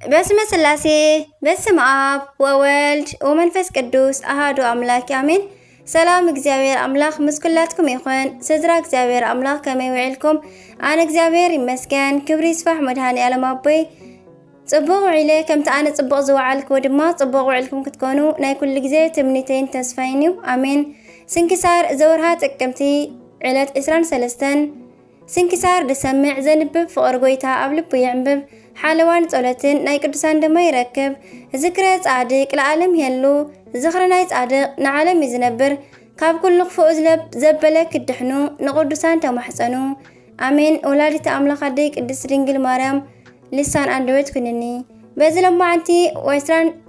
በስመ ስላሴ፣ በስመ ኣብ ወወልድ ወመንፈስ ቅዱስ ኣሃዱ ኣምላክ ኣሜን። ሰላም እግዚኣብሔር ኣምላኽ ምስ ኩላትኩም ይኹን። ስድራ እግዚኣብሔር ኣምላኽ ከመይ ውዒልኩም? ኣነ እግዚኣብሔር ይመስገን፣ ክብሪ ይስፋሕ መድኃኔ ዓለም ኣቦይ። ጽቡቕ ውዒለ፣ ከምቲ ኣነ ጽቡቕ ዝወዓልክዎ ድማ ጽቡቕ ውዒልኩም ክትኮኑ ናይ ኩሉ ግዜ ትምኒተይን ተስፋይን እዩ። ኣሜን። ስንክሳር ዘወርሃ ጥቅምቲ ዕለት ዕስራን ሰለስተን። ስንክሳር ዝሰምዕ ዘንብብ ፍቕሪ ጎይታ ኣብ ልቡ የዕንብብ። ሓለዋን ጸሎትን ናይ ቅዱሳን ድማ ይረክብ። ዝክረ ጻድቅ ለዓለም ይሄሉ። ዝኽሪ ናይ ጻድቅ ንዓለም እዩ ዝነብር። ካብ ኩሉ ክፉእ ዝለብ-፣ ዘበለ ክድሕኑ ንቅዱሳን ተማሕጸኑ። ኣሜን። ወላዲተ ኣምላኽ ኣደይ ቅድስት ድንግል ማርያም ልሳን ኣንደበት ኩንኒ። በዚ ለማዓንቲ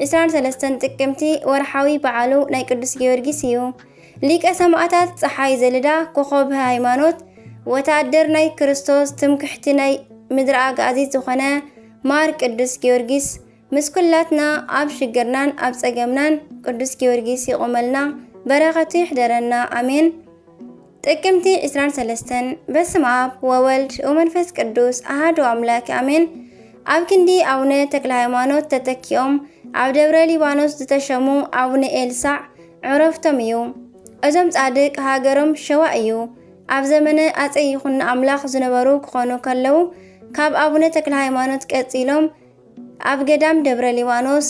ዕስራን ሰለስተን ጥቅምቲ ወርሓዊ በዓሉ ናይ ቅዱስ ጊዮርጊስ እዩ። ሊቀ ሰማዕታት ጸሓይ ዘልዳ ኮኾብ ሃይማኖት ወታደር ናይ ክርስቶስ ትምክሕቲ ናይ ምድሪ ኣግኣዚት ዝኾነ ማር ቅዱስ ጊዮርጊስ ምስ ኩላትና ኣብ ሽግርናን ኣብ ጸገምናን ቅዱስ ጊዮርጊስ ይቆመልና፣ በረኸቱ ይሕደረና። ኣሜን። ጥቅምቲ ዕስራን ሰለስተን። በስመ ኣብ ወወልድ ወመንፈስ ቅዱስ ኣሃዱ ኣምላክ ኣሜን። ኣብ ክንዲ ኣቡነ ተክለ ሃይማኖት ተተኪኦም ኣብ ደብረ ሊባኖስ ዝተሸሙ ኣቡነ ኤልሳዕ ዕረፍቶም እዩ። እዞም ጻድቅ ሃገሮም ሸዋ እዩ። ኣብ ዘመነ ኣጼ ይኹኖ ኣምላኽ ዝነበሩ ክኾኑ ከለዉ ካብ ኣቡነ ተክለ ሃይማኖት ቀጺሎም ኣብ ገዳም ደብረ ሊባኖስ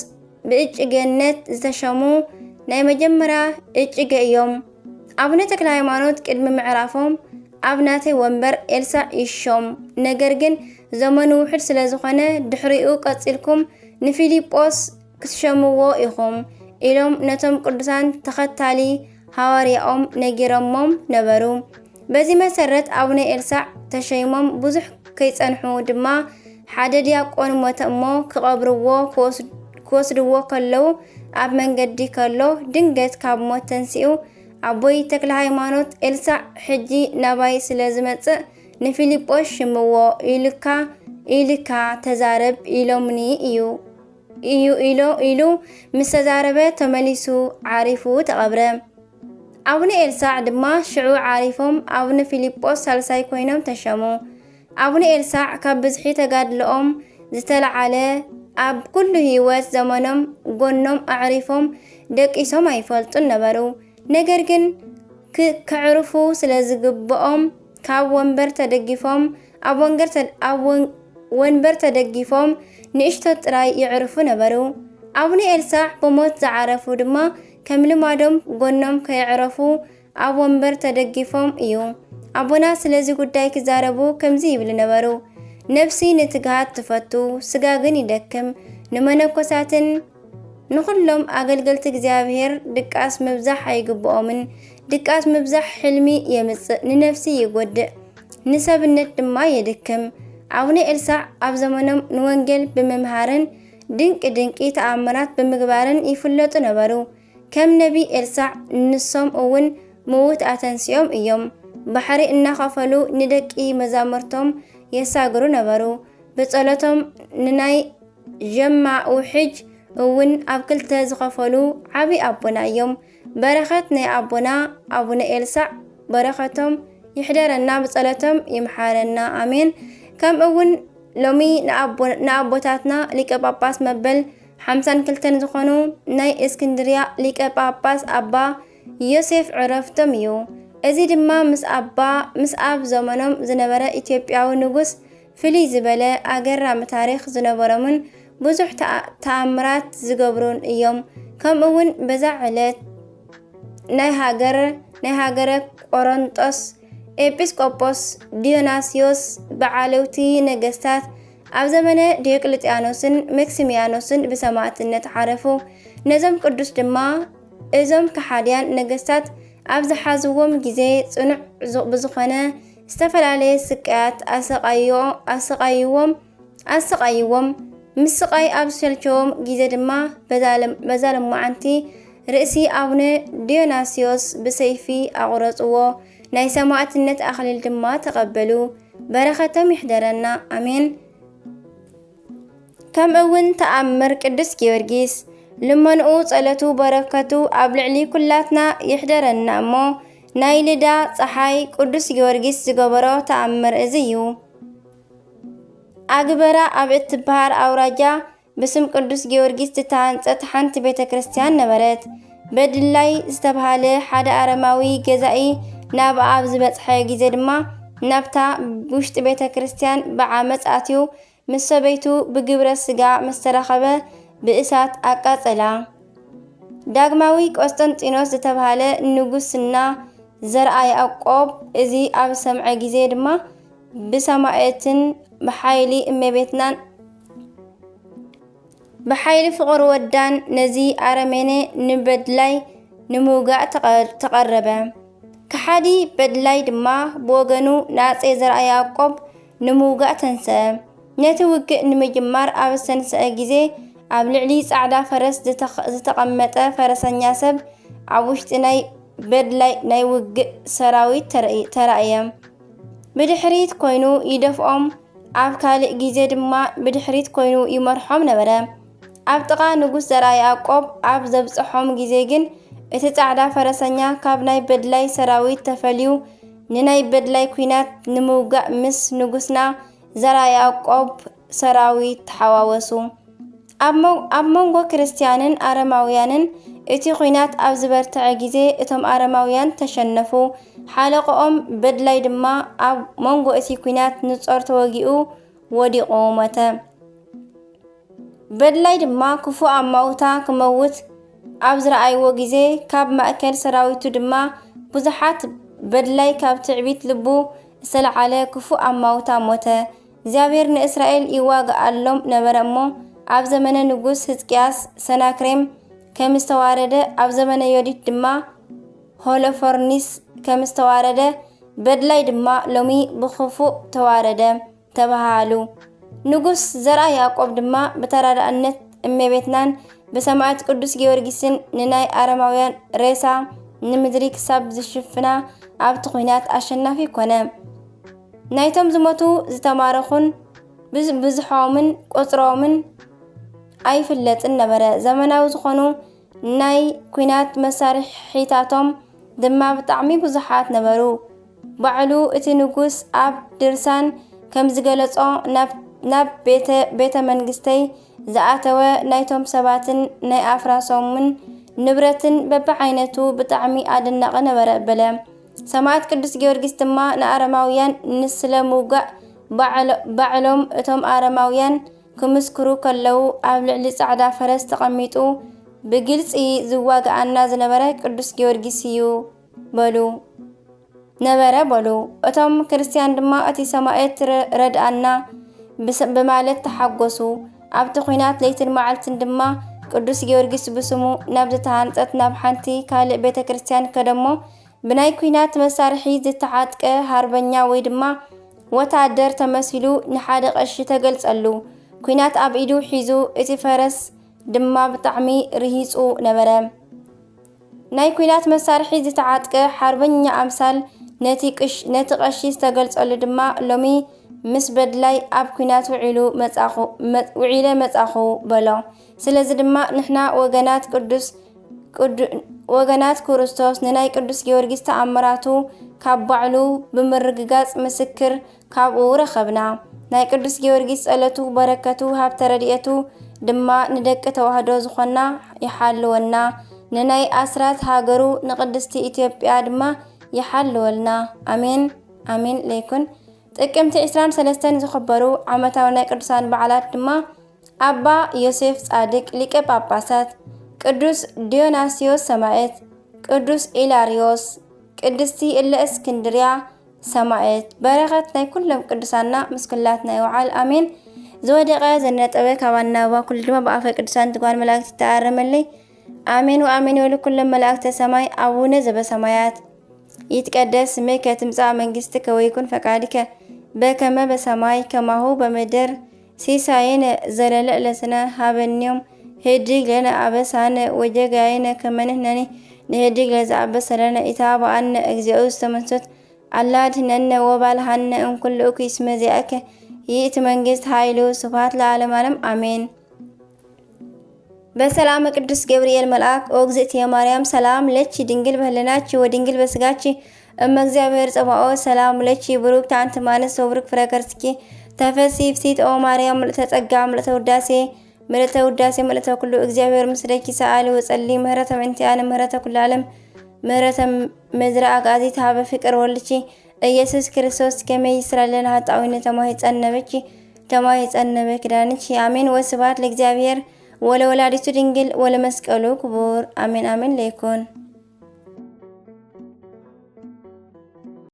ብእጭገነት ዝተሸሙ ናይ መጀመርያ እጭገ እዮም። ኣቡነ ተክለ ሃይማኖት ቅድሚ ምዕራፎም ኣብ ናተይ ወንበር ኤልሳዕ ይሾም፣ ነገር ግን ዘመኑ ውሑድ ስለ ዝኾነ ድሕሪኡ ቀጺልኩም ንፊልጶስ ክትሸምዎ ኢኹም ኢሎም ነቶም ቅዱሳን ተኸታሊ ሃዋርያኦም ነጊሮሞም ነበሩ። በዚ መሰረት ኣቡነ ኤልሳዕ ተሸይሞም ብዙሕ ከይጸንሑ ድማ ሓደ ዲያቆን ሞተ እሞ ክቐብርዎ ክወስ-፣ ክወስድዎ ከለዉ ኣብ መንገዲ ከሎ ድንገት ካብ ሞት ተንሲኡ ኣቦይ ተክለ ሃይማኖት ኤልሳዕ ሕጂ ናባይ ስለ ዝመጽእ ንፊልጶስ ሽምዎ ኢሉካ ኢልካ ተዛረብ ኢሎምኒ እዩ እዩ ኢሎ ኢሉ ምስ ተዛረበ ተመሊሱ ዓሪፉ ተቐብረ። ኣቡነ ኤልሳዕ ድማ ሽዑ ዓሪፎም ኣቡነ ፊልጶስ ሳልሳይ ኮይኖም ተሸሙ። ኣቡነ ኤልሳዕ ካብ ብዝሒ ተጋድሎኦም ዝተለዓለ ኣብ ኩሉ ህይወት ዘመኖም ጎኖም ኣዕሪፎም ደቂሶም ኣይፈልጡን ነበሩ። ነገር ግን ክ-፣ ከዕርፉ ስለ ዝግብኦም ካብ ወንበር ተደጊፎም ኣብ ወንበር ተ-፣ ኣብ ወን-፣ ወንበር ተደጊፎም ንእሽቶ ጥራይ ይዕርፉ ነበሩ። ኣቡነ ኤልሳዕ ብሞት ዝዓረፉ ድማ ከም ልማዶም ጎኖም ከየዕረፉ ኣብ ወንበር ተደጊፎም እዩ። ኣቦና ስለዚ ጉዳይ ክዛረቡ ከምዚ ይብሉ ነበሩ፣ ነፍሲ ንትግሃት ትፈቱ፣ ስጋ ግን ይደክም። ንመነኮሳትን ንኹሎም ኣገልገልቲ እግዚኣብሔር ድቃስ ምብዛሕ ኣይግብኦምን። ድቃስ ምብዛሕ ሕልሚ የምጽእ፣ ንነፍሲ ይጎድእ፣ ንሰብነት ድማ የድክም። ኣቡነ ኤልሳዕ ኣብ ዘመኖም ንወንጌል ብምምሃርን ድንቂ ድንቂ ተኣምራት ብምግባርን ይፍለጡ ነበሩ። ከም ነቢ ኤልሳዕ ንሶም እውን ምዉት ኣተንሲኦም እዮም። ባሕሪ እናኸፈሉ ንደቂ መዛሙርቶም የሳግሩ ነበሩ። ብጸሎቶም ንናይ ጀማ ውሕጅ እውን ኣብ ክልተ ዝኸፈሉ ዓቢ ኣቦና እዮም። በረኸት ናይ ኣቦና ኣቡነ ኤልሳዕ በረኸቶም ይሕደረና፣ ብጸሎቶም ይምሓረና። ኣሜን። ከምኡ እውን ሎሚ ንኣቦ-፣ ንኣቦታትና ሊቀ ጳጳስ መበል ሓምሳን ክልተን ዝኾኑ ናይ እስክንድርያ ሊቀ ጳጳስ ኣባ ዮሴፍ ዕረፍቶም እዩ። እዚ ድማ ምስ ኣባ፣ ምስ ኣብ ዘመኖም ዝነበረ ኢትዮጵያዊ ንጉስ ፍልይ ዝበለ ኣገራሚ ታሪኽ ዝነበሮምን ብዙሕ ተኣ-፣ ተኣምራት ዝገብሩን እዮም። ከምኡ እውን በዛ ዕለት ናይ ሃገር፣ ናይ ሃገረ ቆሮንጦስ ኤጲስቆጶስ ዲዮናስዮስ ብዓለውቲ ነገስታት ኣብ ዘመነ ዲዮቅልጥያኖስን መክሲሚያኖስን ብሰማዕትነት ዓረፉ። ነዞም ቅዱስ ድማ እዞም ከሓድያን ነገስታት ኣብ ዝሓዝዎም ግዜ ጽኑዕ ዝ-፣ ብዝኾነ ዝተፈላለየ ስቃያት ኣሰቃዮ-፣ ኣሰቃይዎም፣ ኣሰቃይዎም። ምስ ስቃይ ኣብ ዝሰልቸዎም ግዜ ድማ በዛ ለም-፣ በዛ ለማዓንቲ ርእሲ ኣቡነ ዲዮናስዮስ ብሰይፊ ኣቑረጽዎ። ናይ ሰማዕትነት ኣኽሊል ድማ ተቐበሉ። በረኸቶም ይሕደረና። ኣሜን። ከምኡ እውን ተኣምር ቅዱስ ጊዮርጊስ፣ ልመንኡ፣ ጸሎቱ፣ በረከቱ ኣብ ልዕሊ ኩላትና ይሕደረና እሞ፣ ናይ ልዳ ጸሓይ ቅዱስ ጊዮርጊስ ዝገበሮ ተኣምር እዚ እዩ። ኣግበራ ኣብ እትበሃል ኣውራጃ ብስም ቅዱስ ጊዮርጊስ ዝተሃንጸት ሓንቲ ቤተ ክርስቲያን ነበረት። በድላይ ዝተባህለ ሓደ ኣረማዊ ገዛኢ ናብኣ ኣብ ዝበጽሐ ግዜ ድማ፣ ናብታ ውሽጢ ቤተ ክርስቲያን ብዓመጽ ኣትዩ፣ ምስ ሰበይቱ ብግብረ ስጋ ምስ ተራኸበ፣ ብእሳት ኣቃጸላ። ዳግማዊ ቆስጠንጢኖስ ዝተባህለ ንጉስና ዘርኣ ያዕቆብ እዚ ኣብ ሰምዐ ግዜ ድማ፣ ብሰማእትን ብሓይሊ እመቤትናን ብሓይሊ ፍቕሪ ወዳን ነዚ ኣረሜኔ ንበድላይ ንምውጋእ ተቐ-፣ ተቐረበ። ከሓዲ በድላይ ድማ ብወገኑ ንኣጼ ዘርኣ ያዕቆብ ንምውጋእ ተንስአ። ነቲ ውግእ ንምጅማር ኣብ ዝተንስአ ግዜ፣ ኣብ ልዕሊ ጻዕዳ ፈረስ ዝተኸ-፣ ዝተቐመጠ ፈረሰኛ ሰብ ኣብ ውሽጢ ናይ በድላይ ናይ ውግእ ሰራዊት ተረኢ-፣ ተራእየ። ብድሕሪት ኮይኑ ይደፍኦም፣ ኣብ ካልእ ግዜ ድማ ብድሕሪት ኮይኑ ይመርሖም ነበረ። ኣብ ጥቓ ንጉስ ዘርኣ ያዕቆብ ኣብ ዘብጽሖም ግዜ ግን፣ እቲ ጻዕዳ ፈረሰኛ ካብ ናይ በድላይ ሰራዊት ተፈልዩ፣ ንናይ በድላይ ኲናት ንምውጋእ ምስ ንጉስና ዘርኣ ያዕቆብ ሰራዊት ተሓዋወሱ። ኣብ መ-፣ ኣብ መንጎ ክርስትያንን ኣረማውያንን እቲ ኲናት ኣብ ዝበርትዐ ግዜ፣ እቶም ኣረማውያን ተሸነፉ። ሓለቆኦም በድላይ ድማ ኣብ መንጎ እቲ ኲናት ንጾር ተወጊኡ ወዲቑ ሞተ። በድላይ ድማ ክፉእ ኣማውታ ክመውት ኣብ ዝረኣይዎ ግዜ፣ ካብ ማእከል ሰራዊቱ ድማ ብዙሓት በድላይ ካብ ትዕቢት ልቡ ዝተለዓለ ክፉእ ኣማውታ ሞተ። እግዚኣብሔር ንእስራኤል ይዋግኣሎም ነበረ እሞ፣ ኣብ ዘመነ ንጉስ ህዝቅያስ ሰናክሬም ከም ዝተዋረደ፣ ኣብ ዘመነ ዮዲት ድማ ሆሎፎርኒስ ከም ዝተዋረደ፣ በድላይ ድማ ሎሚ ብኽፉእ ተዋረደ ተባሃሉ። ንጉስ ዘርኣ ያዕቆብ ድማ ብተራዳእነት እመቤትናን ብሰማዕት ቅዱስ ጊዮርጊስን ንናይ ኣረማውያን ሬሳ ንምድሪ ክሳብ ዝሽፍና ኣብቲ ኲናት ኣሸናፊ ኮነ። ናይቶም ዝሞቱ ዝተማረኹን ብዝ-፣ ብዝሖምን ቁጽሮምን ኣይፍለጥን ነበረ። ዘመናዊ ዝኾኑ ናይ ኲናት መሳርሒታቶም ድማ ብጣዕሚ ብዙሓት ነበሩ። ባዕሉ እቲ ንጉስ ኣብ ድርሳን ከም ዝገለጾ፣ ናብ፣ ናብ ቤተ፣ ቤተ መንግስተይ ዝኣተወ ናይቶም ሰባትን ናይ ኣፍራሶምን ንብረትን በብዓይነቱ ብጣዕሚ ኣደናቒ ነበረ በለ። ሰማዕት ቅዱስ ጊዮርጊስ ድማ ንኣረማውያን ንስለ ምውጋእ ባዕሎ-፣ ባዕሎም እቶም ኣረማውያን ክምስክሩ ከለዉ፣ ኣብ ልዕሊ ጻዕዳ ፈረስ ተቐሚጡ ብግልጺ ዝዋግኣና ዝነበረ ቅዱስ ጊዮርጊስ እዩ በሉ፣ ነበረ በሉ። እቶም ክርስትያን ድማ፣ "እቲ ሰማእት ረ-፣ ረድኣና" ብስ-፣ ብማለት ተሓጎሱ። ኣብቲ ኲናት ለይትን መዓልትን ድማ ቅዱስ ጊዮርጊስ ብስሙ ናብ ዝተሃንጸት ናብ ሓንቲ ካልእ ቤተ ክርስትያን ከደሞ፣ ብናይ ኲናት መሳርሒ ዝተዓጥቀ ሃርበኛ ወይ ድማ ወታደር ተመሲሉ ንሓደ ቀሺ ተገልጸሉ። ኲናት ኣብ ኢዱ ሒዙ፣ እቲ ፈረስ ድማ ብጣዕሚ ርሂጹ ነበረ። ናይ ኲናት መሳርሒ ዝተዓጥቀ ሓርበኛ ኣምሳል ነቲ ቅሽ-፣ ነቲ ቀሺ ዝተገልጸሉ ድማ፣ "ሎሚ ምስ በድላይ ኣብ ኲናት ውዒሉ መጻኹ-፣ መ-፣ ውዒለ መጻኹ" በሎ። ስለዚ ድማ ንሕና ወገናት ቅዱስ ቅዱ-፣ ወገናት ክርስቶስ ንናይ ቅዱስ ጊዮርጊስ ተኣምራቱ ካብ ባዕሉ ብምርግጋጽ ምስክር ካብኡ ረኸብና። ናይ ቅዱስ ጊዮርጊስ ጸሎቱ፣ በረከቱ፣ ሃብተ ረድኤቱ ድማ ንደቂ ተዋህዶ ዝኾንና ይሓልወና። ንናይ ኣስራት ሃገሩ ንቅድስቲ ኢትዮጵያ ድማ ይሓልወልና። ኣሜን፣ ኣሜን ለይኩን። ጥቅምቲ ዕስራን ሰለስተን ዝኽበሩ ዓመታዊ ናይ ቅዱሳን በዓላት ድማ ኣባ ዮሴፍ ጻድቅ ሊቀ ጳጳሳት፣ ቅዱስ ዲዮናስዮስ ሰማዕት፣ ቅዱስ ኢላርዮስ፣ ቅድስቲ እለ እስክንድርያ ሰማዕት። በረኸት ናይ ኩሎም ቅዱሳና ምስ ኩላትና ይውዓል። ኣሜን። ዝወደቀ ዘነጠበ ካብ ኣናብባ ኩሉ ድማ ብኣፈ ቅዱሳን ትጓን መላእክት ይተኣረመለይ። ኣሜን ወኣሜን ይበሉ ኩሎም መላእክተ ሰማይ። ኣቡነ ዘበሰማያት ይትቀደስ ስምከ ትምጻእ መንግስትከ ወይኩን ፈቃድከ በከመ በሰማይ ከማሁ በምድር። ሲሳየነ ዘለለ ዕለትነ ሀበነ ዮም ህድግ ለነ አበሳነ ወጌጋየነ ከመ ንሕነኒ ንህድግ ለዘአበሰ ለነ። ኢታብአነ እግዚኦ ውስተ መንሱት አላ አድህነነ ወባልሐነ እምኩሉ እኩይ እስመ ዚአከ ይእቲ መንግስት ኃይሉ ስብሐት ለዓለመ ዓለም አሜን። በሰላመ ቅዱስ ገብርኤል መልአክ ኦ እግዝእትየ ማርያም ሰላም ለኪ ድንግል በህልናኪ ወድንግል በስጋኪ እመ እግዚአብሔር ጸባኦት ሰላም ለኪ ብሩክት አንቲ እማንስት ወብሩክ ፍሬ ከርስኪ ተፈሲ ፍሲት ኦ ማርያም ምልእተ ጸጋ ምልእተ ውዳሴ ምልእተ ውዳሴ ምልእተ ኩሉ እግዚኣብሔር ምስለኪ ሰኣሊ ወጸሊ ምህረተ ምእንቲኣነ ምህረተ ኩሉ ዓለም ምህረተ ምድሪ ኣግኣዚት ሃበ ፍቅር ወልድኪ ኢየሱስ ክርስቶስ ከመይ ይስራልን ሃጣዊነ ተማሂጸነበኪ ተማሂጸነበ ክዳንኪ። ኣሜን። ወስብሐት ለእግዚኣብሔር ወለወላዲቱ ድንግል ወለመስቀሉ ክቡር። ኣሜን ኣሜን ለይኩን።